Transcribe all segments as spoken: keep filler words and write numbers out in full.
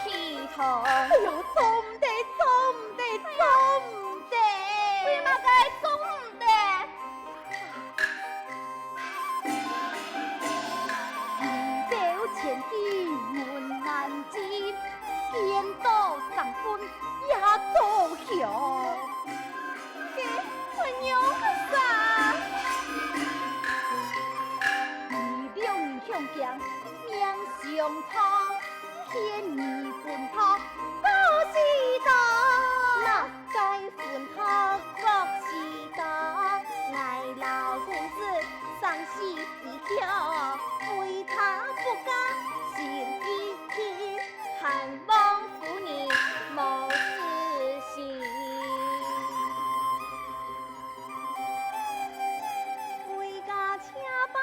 皮糖。哎喲，做毋得，做毋得，做毋得！為麼个做毋得？表前去問難尋，見到生份也做香。該會仰般？你兩人相驚，命相撞。 天衣分破各四道。哪个分破各四道？𠊎摎公子生死已決，非他不嫁，心已定，盼望夫人莫死心。回家且吧。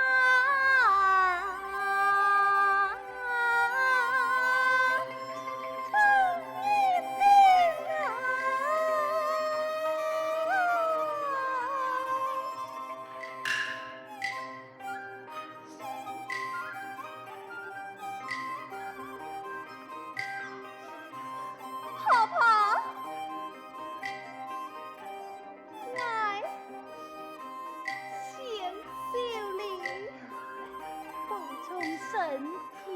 婆婆，𠊎先走了，保重身体。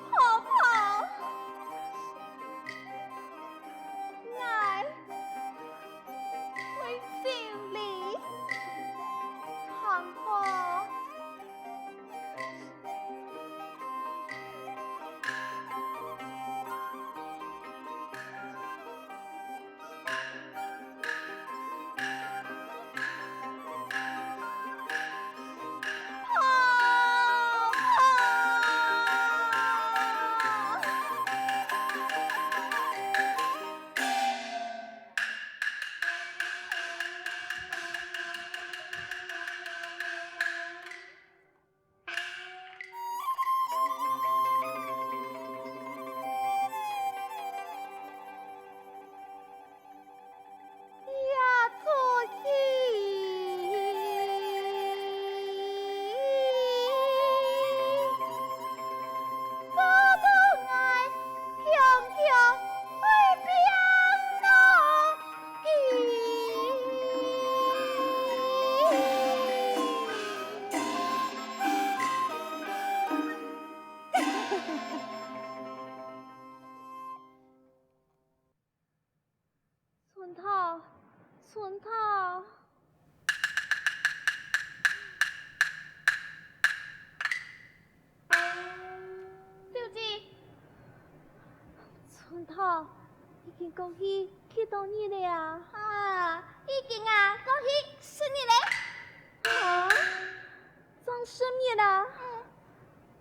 婆婆，𠊎會走了，行好。 春桃，春桃。六姐，春桃，已經過去幾多日了啊？啊，已經啊，過去十日了。啊？ 正十日啊？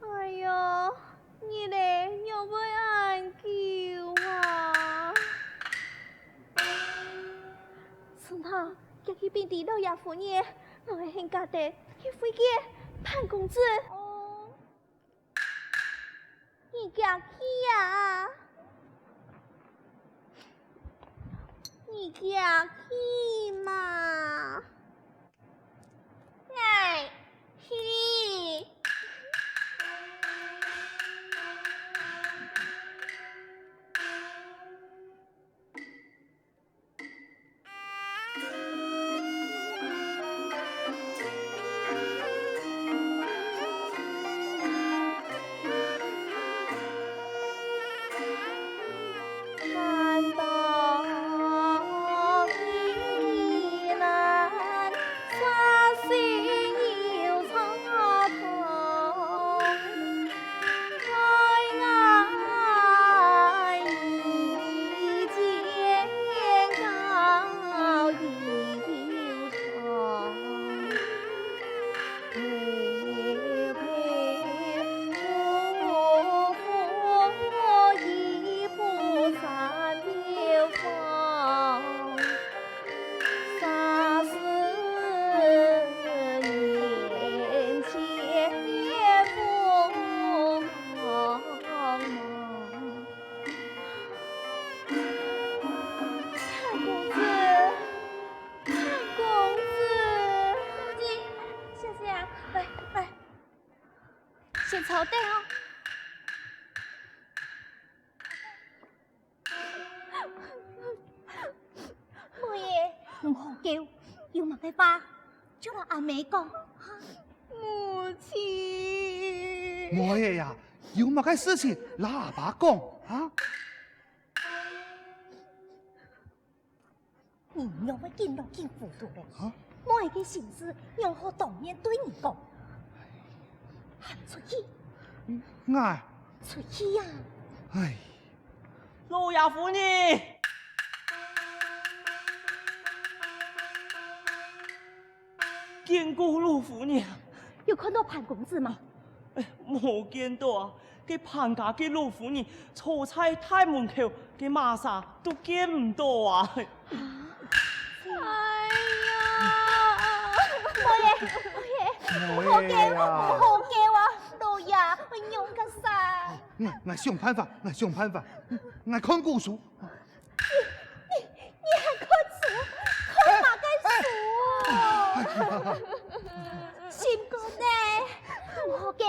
哎喲，日仔仰會恁久啊？春桃，遽去禀知老爺夫人，老爺現下在該飛機辦公室。哦。 你遽去啊！你遽去嘛！𠊎去。坐等哦。妹仔，毋好噭，有麼个話就摎阿姆講。母親。妹仔啊，有麼个事情摎阿爸講啊？ 你仰會緊老緊糊塗咧？啊？妹仔个心事，仰好當面對你講？還出去！𠊎……出去呀！唉！老爺夫人！見過老夫人。有看到潘公子無？ 無見到啊，該潘家个老夫人坐在大門口，該麼儕都見毋到啊。哎呀！妹仔，妹仔，毋好噭，妹仔啊！毋好噭啊，老爺，𠊎仰結煞？𠊎……𠊎想辦法，𠊎想辦法，𠊎看古書。 你，你，你還看書？看麼个書哦？心肝呢，毋好噭，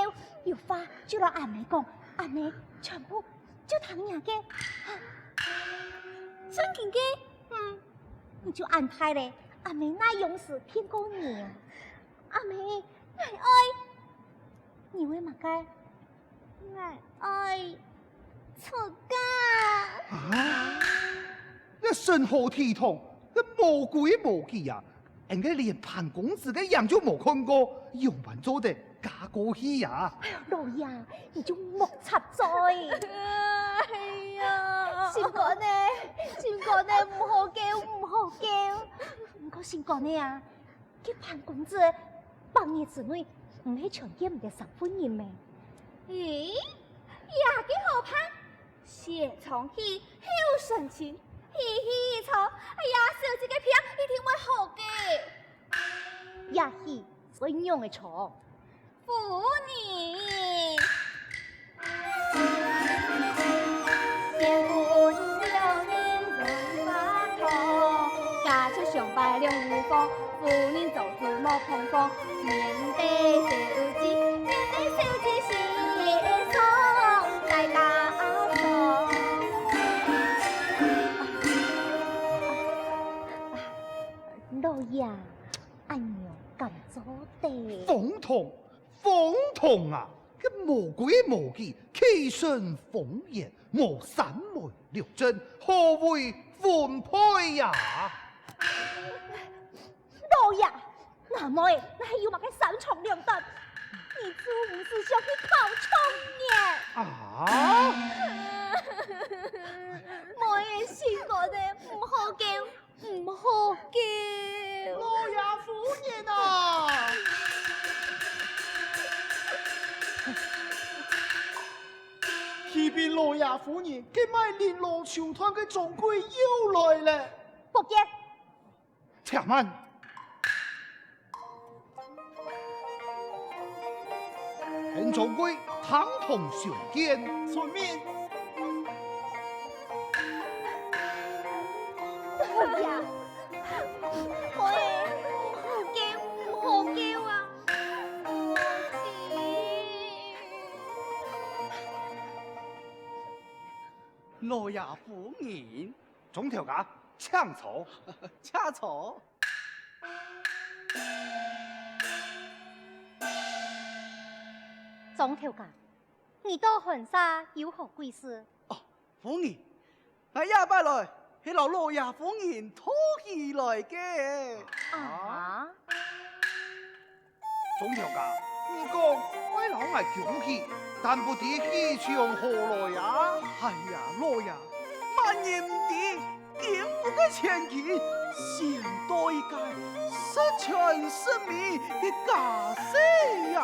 有話就摎阿姆講，阿姆全部就聽你个。正經个？嗯，你就恁大咧，阿姆哪央時騙過你啊？阿姆，𠊎愛……你會麼个？ 𠊎愛出家。啊？這身何體統，這無規無矩啊！𫣆个連潘公子个影就無看過，仰般做得嫁過去啊？哎呀，老爺，你就莫插嘴。哎呀！心肝呢，心肝呢，毋好噭，毋好噭。毋過心肝呢啊， 該潘公子，百年之內，毋係全見毋得三分人咩？咦，這个好辦，先唱戲後成親，戲戲唱，哎呀，小姐个病一定會好个。這戲會仰仔唱？ 夫人。 老爺，恁樣敢做得？荒唐！ 荒唐啊！該無規無矩，欺神封印，無三媒六證，何謂婚配呀？老爺，吾妹哪有麼个三長兩短？你就毋使想去考狀元。啊？妹仔心肝仔，毋好噭。 毋好噭。老爺夫人啊！啟稟老爺夫人，該賣籺羅綢緞个掌櫃又來了。不見。且慢！ 陳掌櫃，堂堂相見。遵命。哎呀，喂，毋好噭，毋好噭啊！母親。老爺夫人。鍾頭家，請坐。請坐。 鍾頭家，你到寒舍有何貴事？哦，夫人，𠊎這擺來係摎老爺夫人討喜來个。啊？鍾頭家，你講愛摎𠊎恭喜，但不知喜從何來啊？哎呀，老爺，麼人毋知 景福个千金，尋到一個十全十美个佳婿呀！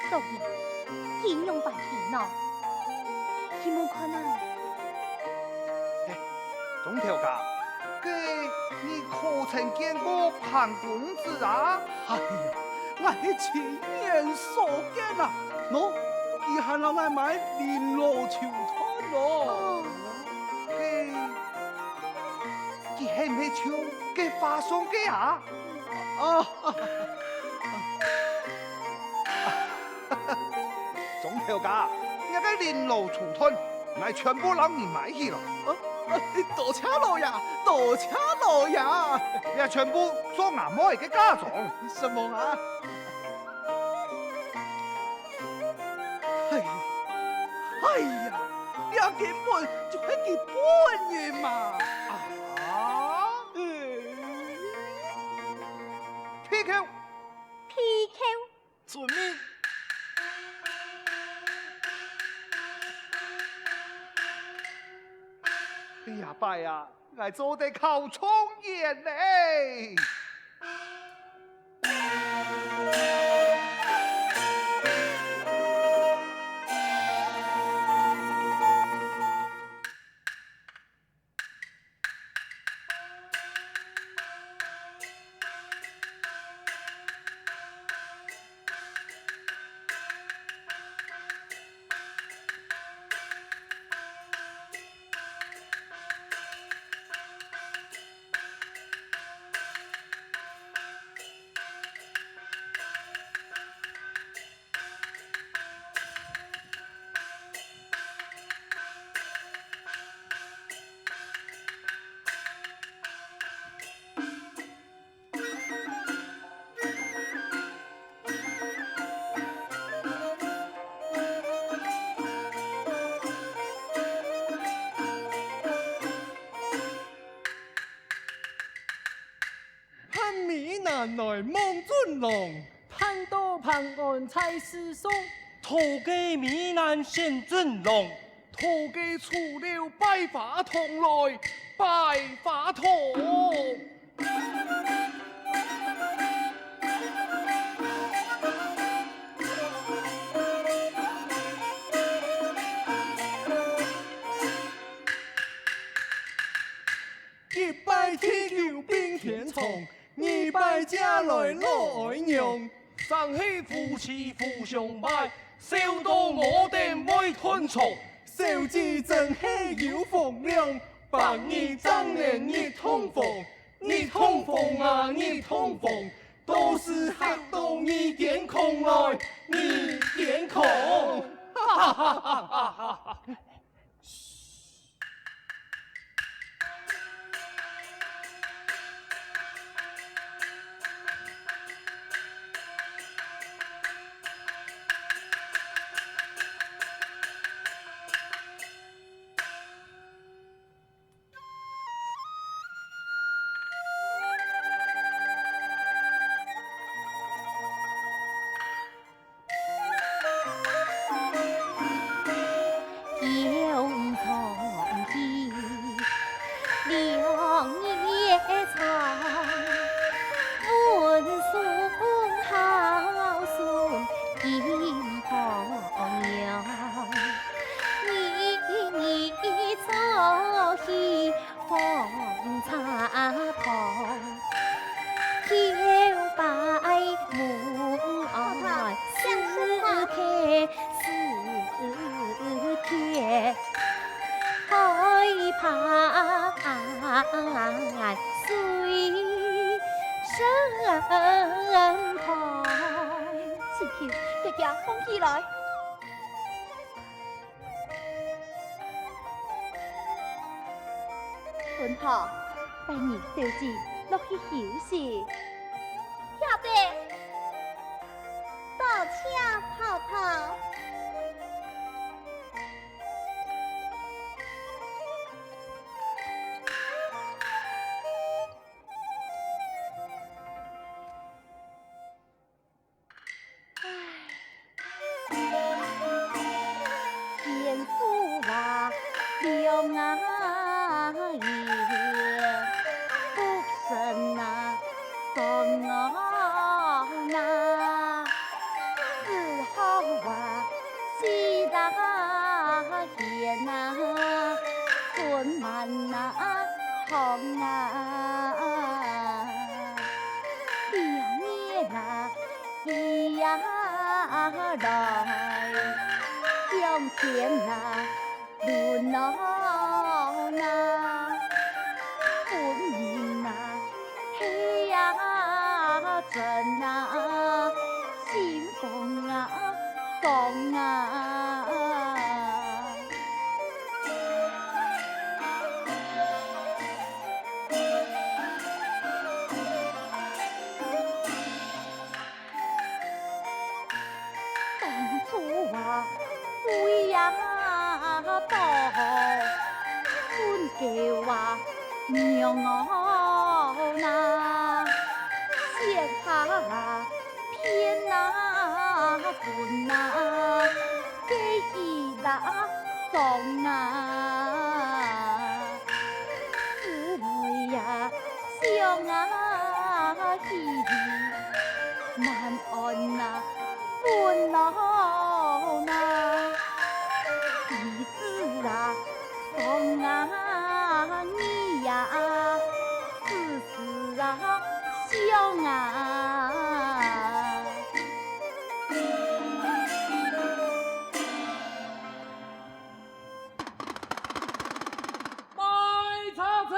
所以，佢仰般喜呢？去問看啊！嘿，鍾頭家，該你可曾見過潘公子啊？哎呀， 𠊎係親眼所見啊！喏，佢還摎𠊎買籺羅綢緞咯。哦，該，佢係毋係就該畫上个啊？啊，頭家，這个绫羅綢緞，𠊎全部摎你買起來。呃，呃，多謝老爺，多謝老爺。這全部做吾妹个嫁妝。什麼啊？哎呀，哎呀，這根本就係佢本人嘛！啊？嗯。皮球！皮球！ 遵命。這擺啊，𠊎做得考狀元咧！ 喊美男來望準郎，盼到平安在世上。討个美男選準郎，討个初六拜花堂來拜花堂。 一拜地久並天長，二拜借來老哀娘。三係夫妻互相拜，笑到無等會斷腸。小姐真係有風量，白日正能入洞房，入洞房啊入洞房，到時嚇到你驚恐來，你驚恐。哈哈哈哈哈哈！ 請求，姐姐，放起來。 春桃，帶你小姐落去休息。曉得，多謝婆婆。娘啊，雪下片啊滚啊，该起打霜啊，思来呀想啊起，难安啊，烦恼啊，日子啊， 风啊，雨呀，思思啊，想啊。卖茶草！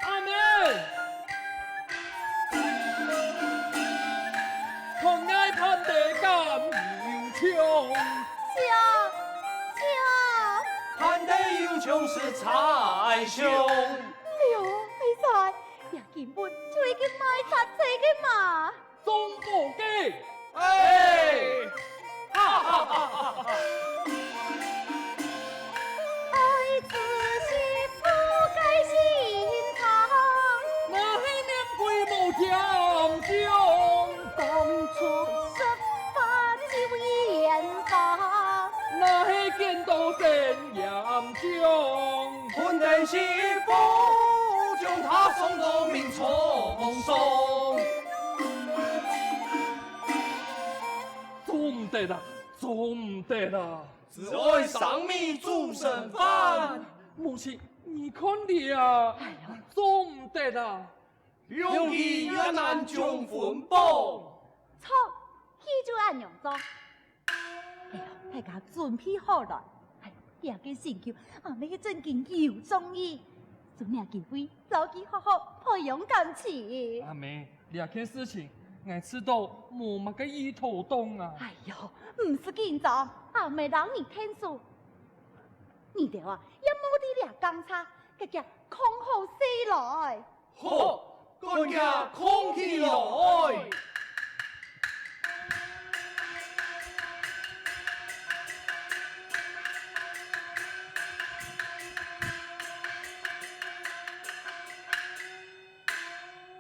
阿姆，看𠊎盤底敢有蔥？蔥，蔥。盤底有蔥實在香。哎喲，阿衰，這根本就係該賣賊仔个嘛！ 送貨个。哎！哈哈哈哈哈！愛子媳婦个心腸。哪係面貴無嫌重？講出實話就嚴重。哪係見到神嚴重？ 分等媳婦，將她送到明朝上。做毋得啊，做毋得啊！只愛生米煮成飯。母親，你看這啊，哎呀，做毋得啊！ 用佢越南將分幫。著，佢就恁樣做。哎呀，大家準備好來。哎呀，這个成就，阿姆係真經有中意。趁這機會，摎佢好好培養感情。阿姆，這件事情，𠊎知道無麼个意頭當啊。哎喲，毋使緊張，阿姆摎你𢯭手。你兜啊，也莫在這講差，遽遽囥好勢來。 好，趕緊囥起來！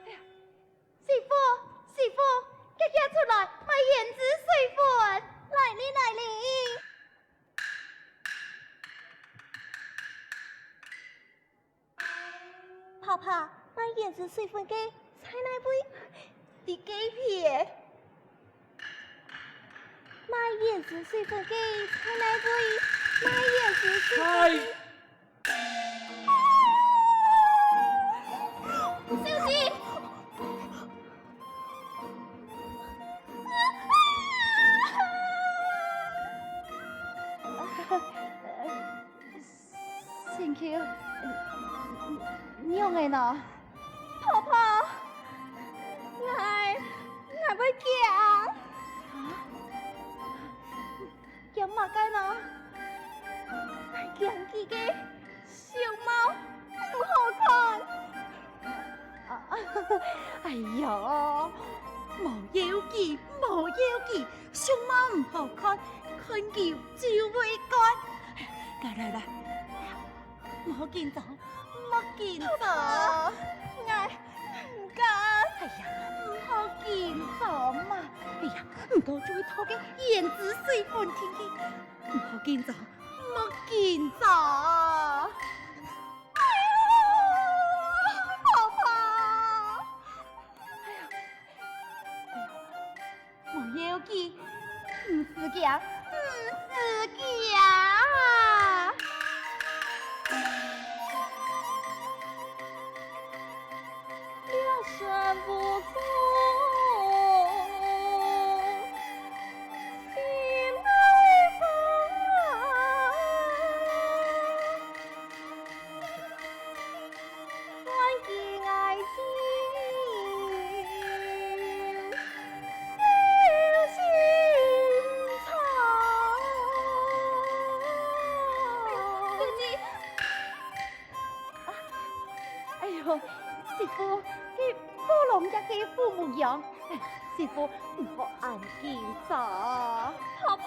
哎呀，媳婦，媳婦，遽遽出來，買胭脂水粉！來哩，來哩！ 婆婆，買胭脂水粉个在哪位？在該片。買胭脂水粉个在哪位？買胭脂水粉个。小心！ 心臼，仰仔呢？婆婆，𠊎，𠊎會驚。啊？驚麼个呢？𠊎驚佢个相貌毋好看。啊，哎喲，無要緊，無要緊，相貌毋好看，看久就會慣。來來來，莫緊張，莫緊張。婆婆，𠊎毋敢。哎呀，毋好緊張嘛。哎呀，毋過就係討个胭脂水粉定定，毋好緊張，莫緊張。哎喲，婆婆！哎呀，哎呀， 無要緊，毋使驚，毋使驚。火龍也係虎目羊，師傅，毋好恁緊張。婆婆，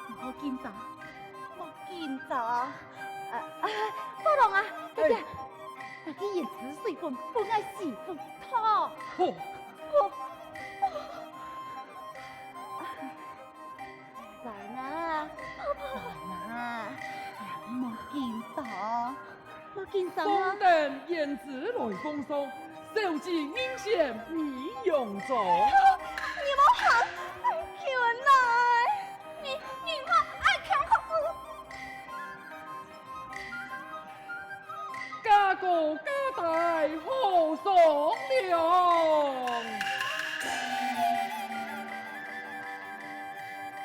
毋好緊張，莫緊張。啊，啊，火龍啊，哎。哎呀，拿支胭脂水分分𠊎師傅燙。好。好。 來啦，來啦，莫緊張，莫緊張啊！放等胭脂來奉上，小姐人前美容妝。你莫行，救人來！你，你莫愛強迫我！ 家高家大好商量。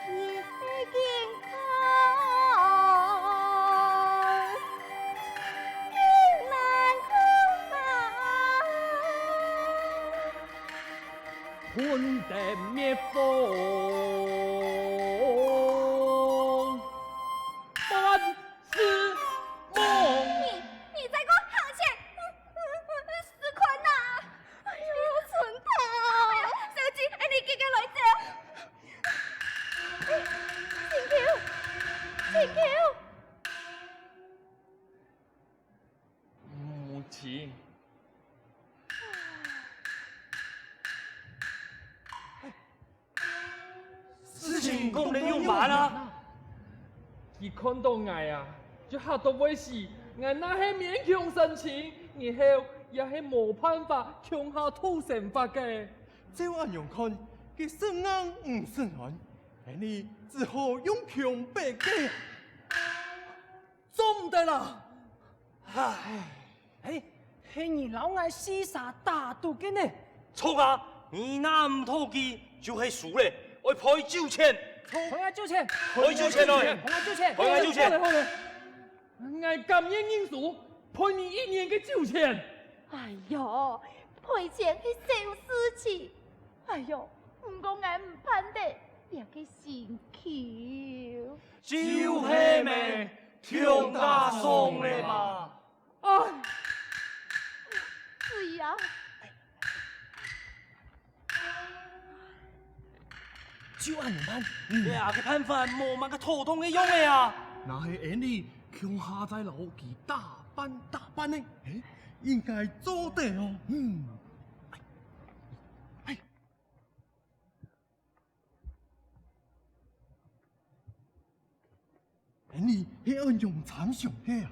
你係健康，你難看啊。 噴得滅火，萬事忘。你，你再過行前，試看啊！哎喲，春桃！哎呀，小姐，哎，你緊緊來走。請求，請求。 母親。事情講得仰般啊？佢看到𠊎啊，就嚇到會死。𠊎若係勉強承親，日後也係無辦法共下討生活个。照恁樣看，佢承硬毋承安，𠊎俚只好用強迫个。 做毋得啦！唉，哎，係你摎𠊎四儕打賭个呢。著啊！你若毋討佢，就係輸咧，愛賠酒錢。賠啊酒錢！賠酒錢來！賠啊酒錢！賠啊酒錢！好咧，好咧，𠊎甘願認輸，賠你一年个酒錢。哎喲，賠錢係小事情。哎喲，毋過𠊎毋盼得這个心臼。 就係咩，暢家爽咧嘛。唉，子怡啊！就恁樣辦。這个辦法無麼个妥當个樣仔啊！若係𠊎俚共下再摎佢打扮打扮呢？嘿，應該做得哦。嗯。哎，哎。 𠊎俚係愛仰參詳个啊？